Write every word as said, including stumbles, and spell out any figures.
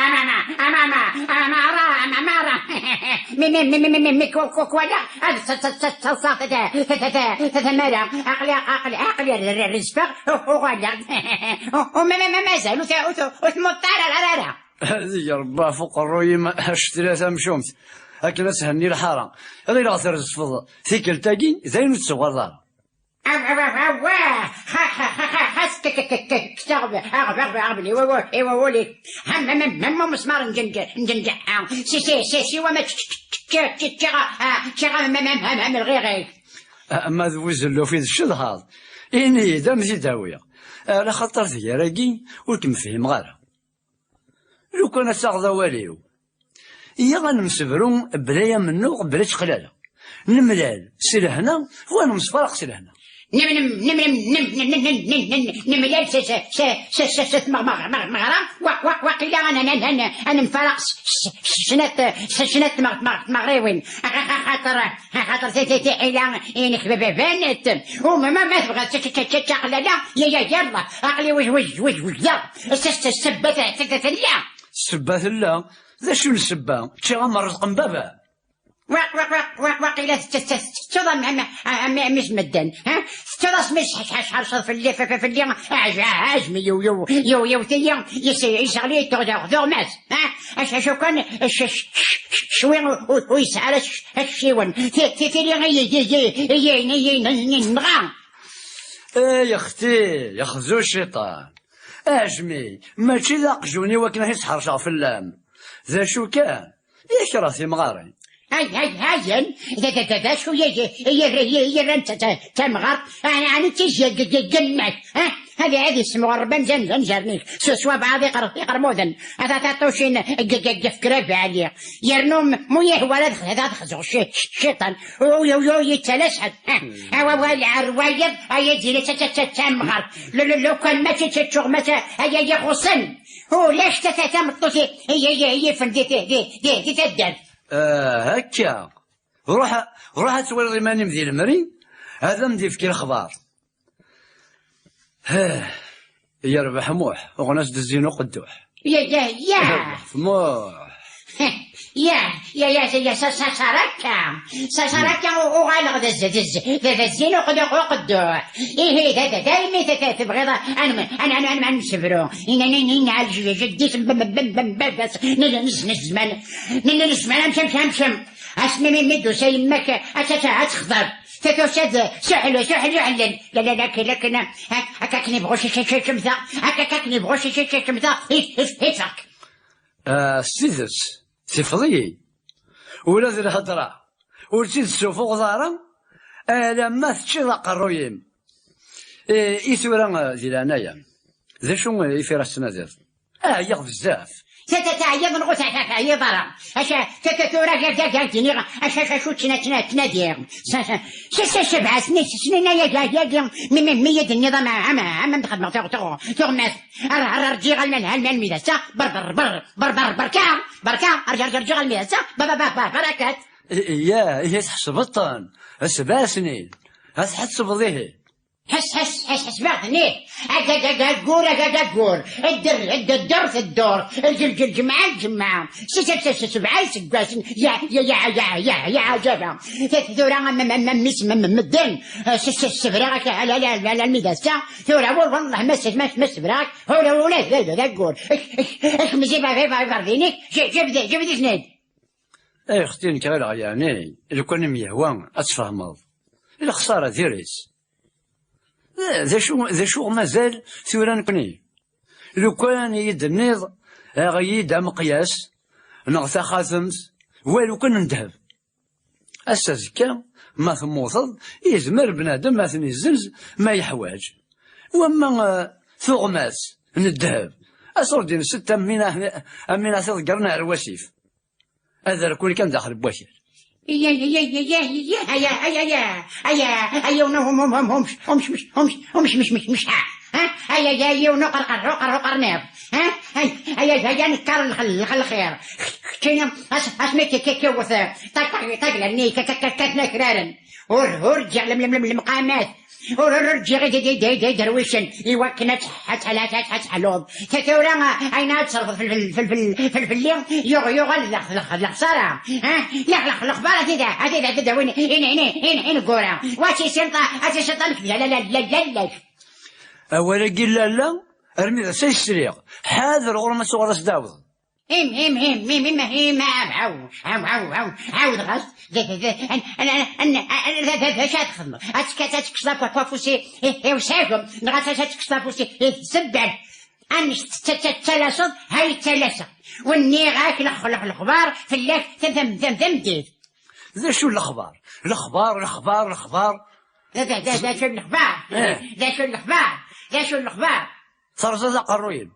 Amama, amama, amama, amama. Mi, mi, mi, mi, mi, mi, mi, kwa, kwa, kwa, ya. Ad s-, s-, s-, s-, s-, s-, tamara. Aql-i, aql-i, aql-i, r-, r-, rezfeɣ, u-, uɣaleɣ. U-, u-, ma, ma, ma, mazal, ur t-, ur t-, ur tmuṭṭ ara, ara, ara. Ad irebba ɣef uqerruy-im, a ccetla tamcumt. Akken ad thenni lḥara. Ɣileɣ trezfeḍ tikkelt-agi, d ayen ur d-tuɣaleḍ ara. Awah, awah, awah, awah. Xa, xa, xa, xa, xas k-, k-, k-, k-, kteɣ, aɣ-, aɣ-, aɣ-, i wawal, i wawal-ik. Ham, ham, ham, ham, umesmar n ǧenǧ-, n ǧenǧeḥ, ah. Si, si, si, si, wa ma č-, č-, č-, č-, č-, ččiɣ, ah, ččiɣ, ham, ham, ham, ham, lɣiɣ-ik. Ah, ma d wuzelluf i d-tcedhaḍ, ini-yi-d, ad m-t-id-awiɣ. Ala xaṭer tger-agi ur kem-fhimeɣ ara. Lukan ad taɣeḍ awal-iw, iyya ad nemsebru bla amennuɣ, bla čeqlala. Nemlal s lehna, wa nemsefraq s lehna. Nem-, nem-, nem-, nem-, nem-, nem-, nem-, nem-, nem-, nemlal s, s, s, s, s, s, s, tmeɣ-, meɣ-, meɣ-, meɣra, wa-, wa-, waqila ad n-, ad n-, ad n-, ad nemfaraq s, s, s snat, s snat tmeɣ-, tmeɣ-, tmeɣriwin. Axaṭer, axaṭer ti-, ti-, tiḥila-inek b-, b-, banent. U ma, ma, ma tebɣiḍ tt-, tt-, tt-, tt-, ttaqlala, ya, ya, yalla, aql-i wej, wej, wej, wej, ya. S-, s-, s-, ssebba t-, t-, t-, tella. Ssebba tella. D acu n ssebba? Ččiɣ am rrezq n baba. Waq, waq, waq, waq, waqila tett-, tett-, tettuḍ am, am, am, am, am is medden, ha? Tettuḍ asmi s-, s-, s-, tḥerṣeḍ fell-i, f-, f-, fell-i, aɛj-, aɛjmi, yiw, yiw, yiw, yiw, tiyi, yis-, yesseɣli tuɣ-, tuɣmas, ha? Acu, acu kan, c-, c-, c-, c-, cwi ur, ur, ur yesɛi ara c-, acciwen. Ti-, ti-, tili i, i, i, i, i, i, i, i, nɣa. Ay, axti, yaxzu cciṭan. Aɛjmi, mačči d aqjun-iw akken ad t-sḥerceɣ fell-am. D acu kan, yekreh timɣarin. Ay, ay, ayen, d, d, d, d acu i, i, i, i, i, yerran d ta-, ta-, tamɣart? Ɛni, ɛni d tizya g-, g-, g-, gma-k, ha? Ad, ad yessemɣer Rebbi anzan d anzaren-ik, s, s wabɛaḍ iqer-, iqermuden, a taṭaṭucin g-, g-, g-, yefk Rebbi ɛli. Yernu m-, mu yehwa ad, ad xzuɣ ci-, c-, ciṭan, u, u, u, u, yettalas ḥed, ha? Awa, wa, lɛer wayeḍ, ay, ad yili d ta-, ta-, ta-, tamɣart. Lu, lu, lukan mačči d tuɣmas, ay, ay, ixuṣṣen. Ulac ta-, ta-, tameṭṭut i, i, i, i, yifen di, di, di, di, di taddart. Ah, akka. Ruḥ, ruḥ ad twaliḍ iman-im di lemri, ad am-d-yefk lexbar. Heh, yerbeḥ Muḥ, uɣen-as-d zzin uqedduḥ. Ya, ya, ya. Yerbeḥ Muḥ. Ya, ya, ya, ya, sa, sa, sarakka. Sa, sarakka, u-, uɣaleɣ d z-, d z-, d, d zzin uqedduḥ, uqedduḥ. Ihi, da, da, daymi te-, te-, tebɣiḍ a, a nem-, a n-, a n-, a n-, a nemsebru. Ina, ina, ina, ina, jeddi-s n b-, b-, b-, b-, baba-s, n-, n-, n-, n-, zzman. N-, n-, n-, zzman, amcam, amcam. Asmi mi, mi d-tusa yemma-k, ad, ad, ad texḍeb. Tusa-d, suḥel, suḥel, uḥellen. La, la, la, lakin, lakin, ha, akka akken yebɣu cici, cici, cemta. Akka, akka akken yebɣu cici, cici, cemta. Hif, hif, hifeɣ-k. Ah, s tidet, tifeḍ-iyi. Ula d lhedra, ur tt-id-tessufuɣeḍ ara, alamma teččiḍ aqerruy-im. I, i tura, di leɛnaya-m, d acu i fira tettnadiḍ? Ɛyiɣ bezzaf. Ta, ta, teɛyiḍ neɣ ur te-, te-, teɛyiḍ ara? Aca, ta, ta, tura, ga, ga, ga, d-iniɣ, aca, aca, acu ttna-, ttna-, ttnadiɣ? Sa, sa, sa, sa, sebɛa snin, snin, aya, aya, aya, mi, mi, mi yi-d-tenniḍ ama, ama, ama m-d-xedmeɣ tuɣ-, tuɣ-, tuɣmas. Ar, ar, ar, ǧǧiɣ alma, alma, almi d ass-a, ber, ber, ber, ber, ber, berka, berka, ar, ar, ar, ǧǧiɣ almi d ass-a, ba, ba, ba, ba, barakat. I-, iya, ihi tḥesbeḍ-ten. Sebɛa snin. Ad tḥesbeḍ ihi. Ḥes, ḥes, ḥes, ḥesbeɣ-ten, ih. Agag, agaggur, agagaggur. Dder, dder, dder, teddur. Lǧel, ǧel, ǧemɛa, ǧemɛa. S, s, s, s, sebɛa iseggasen. Ya, ya, ya, ya, ya, ya, ɛjaba. T-, tura, am, am, am, am, mmi-s, m, m, medden. S, s, s, sebreɣ-ak, ala, ala, ala, ala, almi d ass-a. Tura, wa-, wallah, ma s-, ma, ma sebreɣ-ak, ula, ula, d, d, d aggur. Ek, ek, ek, mzi, ba, ba, ba, iberdinek, je-, jebd-, jebd-iten-id. Ay, xti, nekk ɣileɣ, yeɛni, lukan i m-yehwa ad tfehmeḍ. Lexsara diri-tt. D acu, d acu mazal tura nekni? Lukan i yi-d-tenniḍ, aɣ-iyi-d ameqyas, neɣ taxatemt, wa lukan n ddheb. Ass azekka, ma temmuteḍ, yezmer bnadem ad ten-izzenz ma yeḥwaǧ. Wamma, eh, tuɣmas n ddheb, ad ur d-nsett am win a-, am win ad t-iḍeggren ar wasif. Ad rkun kan daxel n wakal. Iya, iya, iya, iya, iya, aya, aya, aya, aya, aya, aya, aya, unu, um, um, um, um, um, um, um, um, um, ha? Ha? Aya, aya, aya, unu, qar, qar, qar, qar, niḍ. Ha? Ay, aya, aya, aya, nekkar lxel, lxel, lxir. Keččini, as, asmi k-, k-, k-, iwet, eh, tag-, tag-, tagla-nni, ka, ka, ka, ka, tnakraren. Ur, ur ǧǧiɣ lem, lem, lem, lemqamat. Ur ur ur ǧǧiɣ i d- d- d- d- iderwicen i wakken ad tḥ- ad tḥ- ad tḥ- ad tḥluḍ. Ta tura, ayen ad terfeḍ fell- fell- fell- fell- fell- fell- fell-i, yuɣ- yuɣal d lex- lex- d lexsara. Ha? Lex- lex- lexbar ad id- ad id- ad id-awin in- in- in- ineggura. Wa ad tisinṭa ad tisinṭa nek la la la la la la. Awal-agi lalla, armi d ass-a i s-sliɣ. Ḥader ɣur-m ad tuɣal as-d-awḍ. Im im im im im im. Aw aw aw aw aw aw aw ɣas. D d d d d d d d acu ad txedmeḍ? Ad tekkat ad tekkseḍ afus i i usagem, neɣ ad tekkseḍ afus i tsebbalt. Annect ttalaseḍ ha yettalaseɣ. Wenniɣ-ak lex- lex- lexbar fell-ak tam tam tam tameddit. D acu lexbar? Lexbar, lexbar, lexbar. D d d d acu lexbar? Eh. D acu lexbar? D acu lexbar? Terẓiḍ aqerruy-im.